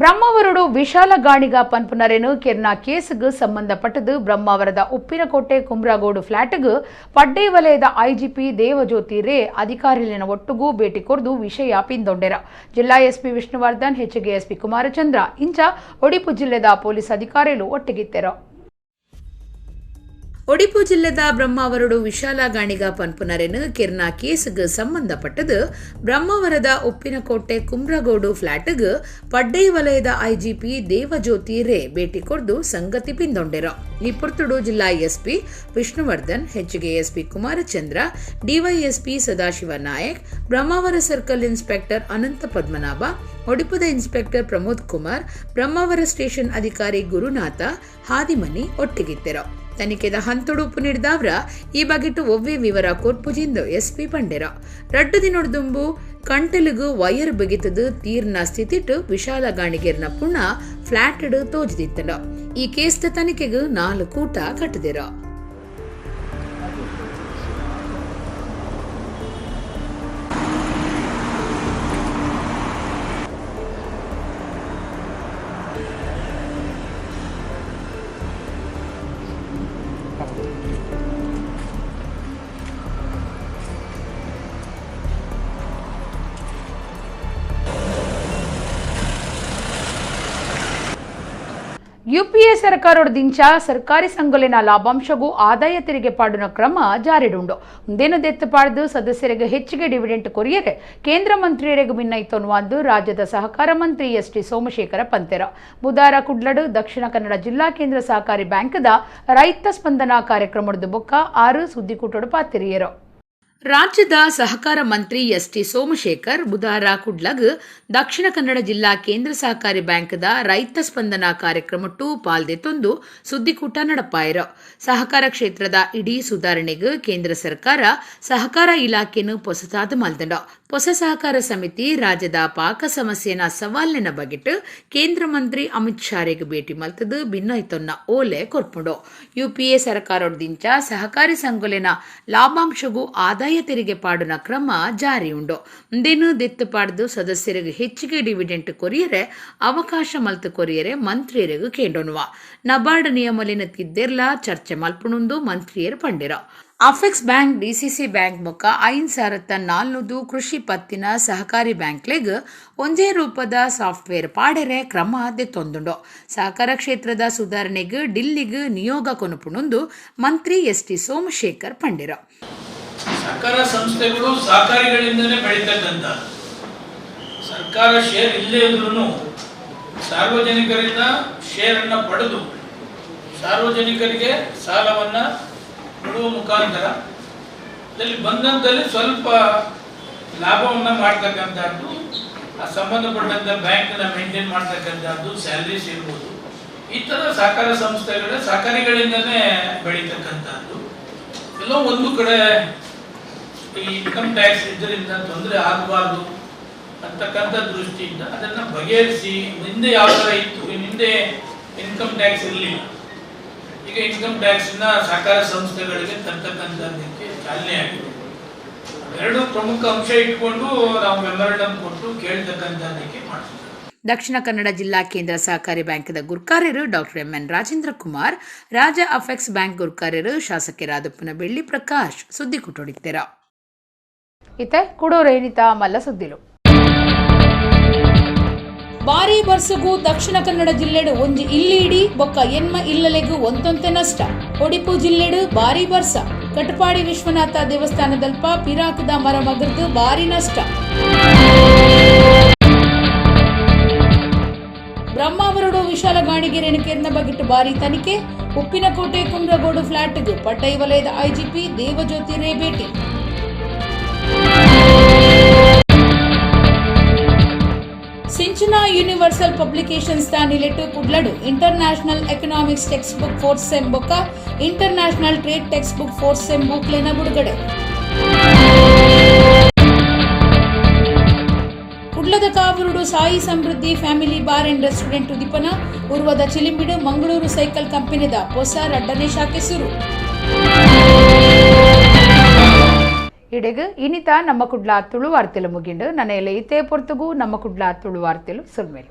ಬ್ರಹ್ಮಾವರುಡು ವಿಶಾಲ ಗಾಣಿಗ ಪನ್ಪುನರೇನು ಕೆರ್ನ ಕೇಸುಗು ಸಂಬಂಧಪಟ್ಟದು ಬ್ರಹ್ಮಾವರದ ಉಪ್ಪಿನಕೋಟೆ ಕುಮ್ರಾಗೋಡು ಫ್ಲಾಟ್ಗು ಪಡ್ಡೆ ವಲಯದ ಐಜಿಪಿ ದೇವಜ್ಯೋತಿ ರೇ ಅಧಿಕಾರಿಗಳಿನ ಒಟ್ಟುಗೂ ಭೇಟಿ ಕೊರ್ದು ವಿಷಯ ಪಿಂದೊಂಡೆರ. ಜಿಲ್ಲಾ ಎಸ್ಪಿ ವಿಷ್ಣುವರ್ಧನ್, ಹೆಚ್ಚಿಗೆ ಎಸ್ಪಿ ಕುಮಾರಚಂದ್ರ ಇಂಚ ಒಡಿಪು ಜಿಲ್ಲೆದ ಪೊಲೀಸ್ ಅಧಿಕಾರಿಗಳು ಒಟ್ಟಿಗಿತ್ತೆರು. ಒಡಿಪು ಜಿಲ್ಲೆದ ಬ್ರಹ್ಮಾವರುಡು ವಿಶಾಲ ಗಾಣಿಗ ಪನ್ಪುನರೆನು ಕಿರ್ನಾ ಕೇಸುಗು ಸಂಬಂಧಪಟ್ಟದು ಬ್ರಹ್ಮಾವರದ ಉಪ್ಪಿನಕೋಟೆ ಕುಮ್ರಗೋಡು ಫ್ಲಾಟ್ಗ್ ಪಡ್ಡೈ ವಲಯದ ಐಜಿಪಿ ದೇವಜ್ಯೋತಿ ರೇ ಭೇಟಿ ಕೊರ್ದು ಸಂಗತಿ ಪಿಂದೊಂಡೆರು. ಈ ಪುರ್ತುಡು ಜಿಲ್ಲಾ ಎಸ್ಪಿ ವಿಷ್ಣುವರ್ಧನ್, ಹೆಚ್ಚಿಗೆ SP Kumarachandra, DYSP Sadashiva Nayak, Brahmavar circle inspector Anantha Padmanabha, ಒಡಿಪುದ inspector Pramod Kumar, Brahmavar station ಅಧಿಕಾರಿ ಗುರುನಾಥ ಹಾದಿಮನಿ ಒಟ್ಟಿಗಿತ್ತೆರು. ತನಿಖೆದ ಹಂತೊಡುಪು ನೀಡಿದವರ ಈ ಬಗೆಟು ಒವ್ವೇ ವಿವರ ಕೊರ್ಪುಜಿಂದು ಎಸ್ಪಿ ಪಂಡೆರ. ರಡ್ಡು ದಿನೊಡ್ದುಂಬು ಕಂಟೆಲುಗು ವೈರ್ ಬಿಗಿತದು ತೀರ್ನ ಸ್ಥಿತಿಟ್ಟು ವಿಶಾಲ ಗಾಣಿಗೆರ್ನ ಪುಣ ಫ್ಲಾಟ್ ತೋಜಿದಿತ್ತಂಡ. ಈ ಕೇಸ್ದ ತನಿಖೆಗು 4 ಕೂಟ ಕಟ್ಟದಿರ. ಯುಪಿಎ ಸರ್ಕಾರದಿಂದ ಸರ್ಕಾರಿ ಸಂಘಲಿನ ಲಾಭಾಂಶಗೂ ಆದಾಯ ತೆರಿಗೆ ಪಾಡುನ ಕ್ರಮ ಜಾರಿಡುಂಡು. ಮುಂದೇನು ದೆತ್ತು ಪಾಡ್ದು ಸದಸ್ಯರಿಗೆ ಹೆಚ್ಚಿಗೆ ಡಿವಿಡೆಂಟ್ ಕೊರಿಯರೆ ಕೇಂದ್ರ ಮಂತ್ರಿಯರಿಗೆ ಮಿನ್ನೈತೊನ್ನುವಂದು ರಾಜ್ಯದ ಸಹಕಾರ ಮಂತ್ರಿ ಎಸ್ ಟಿ ಸೋಮಶೇಖರ ಪಂತೆರ. ಬುಧಾರ ಕುಡ್ಲಡು ದಕ್ಷಿಣ ಕನ್ನಡ ಜಿಲ್ಲಾ ಕೇಂದ್ರ ಸಹಕಾರಿ ಬ್ಯಾಂಕ್ದ ರೈತ ಸ್ಪಂದನಾ ಕಾರ್ಯಕ್ರಮದ ಬೊಕ್ಕ 6 ಸುದ್ದಿಕೂಟಡು ಪಾತಿರಿಯರು. ರಾಜ್ಯದ ಸಹಕಾರ ಮಂತ್ರಿ ಎಸ್ ಟಿ ಸೋಮಶೇಖರ್ ಬುಧವಾರ ಕುಡ್ಲಗ್ ದಕ್ಷಿಣ ಕನ್ನಡ ಜಿಲ್ಲಾ ಕೇಂದ್ರ ಸಹಕಾರಿ ಬ್ಯಾಂಕ್ದ ರೈತ ಸ್ಪಂದನಾ ಕಾರ್ಯಕ್ರಮಟ್ಟು ಪಾಲ್ದೆತ್ತೊಂದು ಸುದ್ದಿಕೂಟ ನಡಪಾಯರು. ಸಹಕಾರ ಕ್ಷೇತ್ರದ ಇಡೀ ಸುಧಾರಣೆಗೆ ಕೇಂದ್ರ ಸರ್ಕಾರ ಸಹಕಾರ ಇಲಾಖೆಯನ್ನು ಪೊಸತಾದ ಮಲ್ದಂಡ. ಹೊಸ ಸಹಕಾರ ಸಮಿತಿ ರಾಜ್ಯದ ಪಾಕ ಸಮಸ್ಯೆನ ಸವಾಲಿನ ಬಗೆಟ್ ಕೇಂದ್ರ ಮಂತ್ರಿ ಅಮಿತ್ ಶಾರೆಗೆ ಭೇಟಿ ಮಲ್ತದು ಭಿನ್ನೈತೊನ್ನ ಓಲೆ ಕೊರ್ಪುಂಡು. ಯುಪಿಎ ಸರ್ಕಾರದಿಂಚ ಸಹಕಾರಿ ಸಂಘಲಿನ ಲಾಭಾಂಶಗೂ ಆದಾಯ ತೆರಿಗೆ ಪಾಡುನ ಕ್ರಮ ಜಾರಿಯುಂಡು. ಮುಂದೇನು ದೆತ್ತು ಪಾಡ್ದು ಸದಸ್ಯರಿಗೆ ಹೆಚ್ಚಿಗೆ ಡಿವಿಡೆಂಟ್ ಕೊರಿಯರೆ ಅವಕಾಶ ಮಲ್ತು ಕೊರಿಯರೆ ಮಂತ್ರಿಯರಿಗೂ ಕೇಂಡೋನುವ. ನಬಾರ್ಡ್ ನಿಯಮಲಿನ ತಿದ್ದೆರ್ಲ ಚರ್ಚೆ ಮಲ್ಪುಣುಂದು ಮಂತ್ರಿಯರು ಪಂಡಿರ. ಅಫೆಕ್ಸ್ ಬ್ಯಾಂಕ್, ಡಿಸಿಸಿ ಬ್ಯಾಂಕ್ ಮುಖ 5400 ಕೃಷಿ ಪತ್ತಿನ ಸಹಕಾರಿ ಬ್ಯಾಂಕ್ಲೆಗ್ ಒಂದೇ ರೂಪದ ಸಾಫ್ಟ್ವೇರ್ ಪಾಡೆರೆ ಕ್ರಮ ದೆತ್ತೊಂದುಂಡು. ಸಹಕಾರ ಕ್ಷೇತ್ರದ ಸುಧಾರಣೆಗೆ ಡಿಲ್ಲಿಗೆ ನಿಯೋಗ ಕೊನುಪುಣುಂದು ಮಂತ್ರಿ ಎಸ್ ಟಿ ಸೋಮಶೇಖರ್ ಪಂಡಿರ. ಸಹಕಾರ ಸಂಸ್ಥೆಗಳು ಸಹಕಾರಿಗಳಿಂದಲೇ ಬೆಳೀತಕ್ಕಂಥ, ಸರ್ಕಾರ ಶೇರ್ ಇಲ್ಲೇ ಇದ್ರೂ ಸಾರ್ವಜನಿಕರಿಂದ ಶೇರನ್ನು ಪಡೆದು ಸಾರ್ವಜನಿಕರಿಗೆ ಸಾಲವನ್ನು ಕೊಡುವ ಮುಖಾಂತರ ಅದರಲ್ಲಿ ಬಂದಂತಲ್ಲಿ ಸ್ವಲ್ಪ ಲಾಭವನ್ನು ಮಾಡ್ತಕ್ಕಂಥದ್ದು, ಆ ಸಂಬಂಧಪಟ್ಟಂಥ ಬ್ಯಾಂಕನ್ನು ಮೇಂಟೈನ್ ಮಾಡ್ತಕ್ಕಂಥದ್ದು, ಸ್ಯಾಲರೀಸ್ ಇರ್ಬೋದು, ಈ ಥರ ಸಹಕಾರ ಸಂಸ್ಥೆಗಳ ಸಹಕಾರಿಗಳಿಂದಲೇ ಬೆಳೀತಕ್ಕಂಥದ್ದು. ಎಲ್ಲೋ ಒಂದು ಕಡೆ ಈ ಇನ್ಕಮ್ ಟ್ಯಾಕ್ಸ್ ಇದರಿಂದ ತೊಂದರೆ ಆಗಬಾರ್ದು ಅಂತಕ್ಕಂಥ ದೃಷ್ಟಿಯಿಂದ ಅದನ್ನು ಬಗೆಹರಿಸಿ, ಹಿಂದೆ ಯಾವ ಥರ ಇತ್ತು, ಹಿಂದೆ ಇನ್ಕಮ್ ಟ್ಯಾಕ್ಸ್ ಇರಲಿಲ್ಲ, ಈಗ ಇನ್ಕಮ್ ಟ್ಯಾಕ್ಸ್ನ ಸಹಕಾರ ಸಂಸ್ಥೆಗಳಿಗೆ ತರ್ತಕ್ಕಂಥದ್ದಕ್ಕೆ ಚಾಲನೆ ಆಗಿದೆ. ಎರಡು ಪ್ರಮುಖ ಅಂಶ ಇಟ್ಕೊಂಡು ನಾವು ಮೆಮೊರಂಡಮ್ ಕೊಟ್ಟು ಕೇಳ್ತಕ್ಕಂಥದ್ದಕ್ಕೆ ಮಾಡ್ತೀವಿ. ದಕ್ಷಿಣ ಕನ್ನಡ ಜಿಲ್ಲಾ ಕೇಂದ್ರ ಸಹಕಾರಿ ಬ್ಯಾಂಕ್ದ ಗುರ್ಕಾರ್ಯರು doctor M N Rajendra Kumar, Raja Apex bank ಗುರ್ಕಾರ್ಯರು ಶಾಸಕರಾದಪ್ಪನ Belli Prakash ಸುದ್ದಿ ಕೊಟ್ಟೊಡಿತ್ತರ. ಇತ್ತೆ ಕುಡೋರೇನಿತಾ ಮಲ್ಲ ಸುದ್ದಿಲು. ಭಾರೀ ಬರ್ಸಗೂ ದಕ್ಷಿಣ ಕನ್ನಡ ಜಿಲ್ಲೆಡು ಒಂಜಿ ಇಲ್ಲಿಡಿ ಬೊಕ್ಕ ಎನ್ಮ ಇಲ್ಲಲೆಗೂ ಒಂತೊಂತೆ ನಷ್ಟ. ಒಡಿಪು ಜಿಲ್ಲೆಡು ಭಾರೀ ಬರ್ಸ. ಕಟಪಾಡಿ ವಿಶ್ವನಾಥ ದೇವಸ್ಥಾನದಲ್ಪ ಪಿರಾಕದ ಮರ ಮಗರ್ದು ಭಾರಿ ನಷ್ಟ. ಬ್ರಹ್ಮಾವರಡು ವಿಶಾಲ ಗಾಣಿಗೆ ರೇಣುಕೇರ್ನ ಬಗೆಟ್ ಭಾರಿ ತನಿಖೆ. ಉಪ್ಪಿನಕೋಟೆ ಕುಮ್ರಗೋಡು ಫ್ಲಾಟ್ಗೂ ಪಟ್ಟೈ ವಲಯದ ಐಜಿಪಿ ದೇವಜ್ಯೋತಿ ರೇ ಭೇಟಿ. ಸಿಂಚನಾ ಯೂನಿವರ್ಸಲ್ ಪಬ್ಲಿಕೇಶನ್ಸ್ ನಿಲೆಟ್ಟು ಕುಡ್ಲಡು international economics text book fourth sem ಬೊಕ್ಕ international trade text book fourth sem ಬುಕ್ಲೆನ ಬಿಡುಗಡೆ. ಕುಡ್ಲದ ಕಾವೂರುಡು Sai Samruddhi family bar and restaurant ಉದಿಪನ. ಉರ್ವದ ಚಿಲಿಂಬಿಡು ಮಂಗಳೂರು ಸೈಕಲ್ ಕಂಪನಿದ ಹೊಸ ರಡ್ಡನೆ ಶಾಖೆ ಸುರು. ಇಡೆಗ್ ಇನಿತ ನಮ್ಮ ಕುಡ್ಲ ತುಳು ವಾರ್ತೆಲು ಮುಗಿಂಡು. ನನೆಯಲೆ ಇತೇ ಪೊರ್ತುಗು ನಮ್ಮ ಕುಡ್ಲ ತುಳು ವಾರ್ತೆಲು ಸುಲ್ಮೇಲು.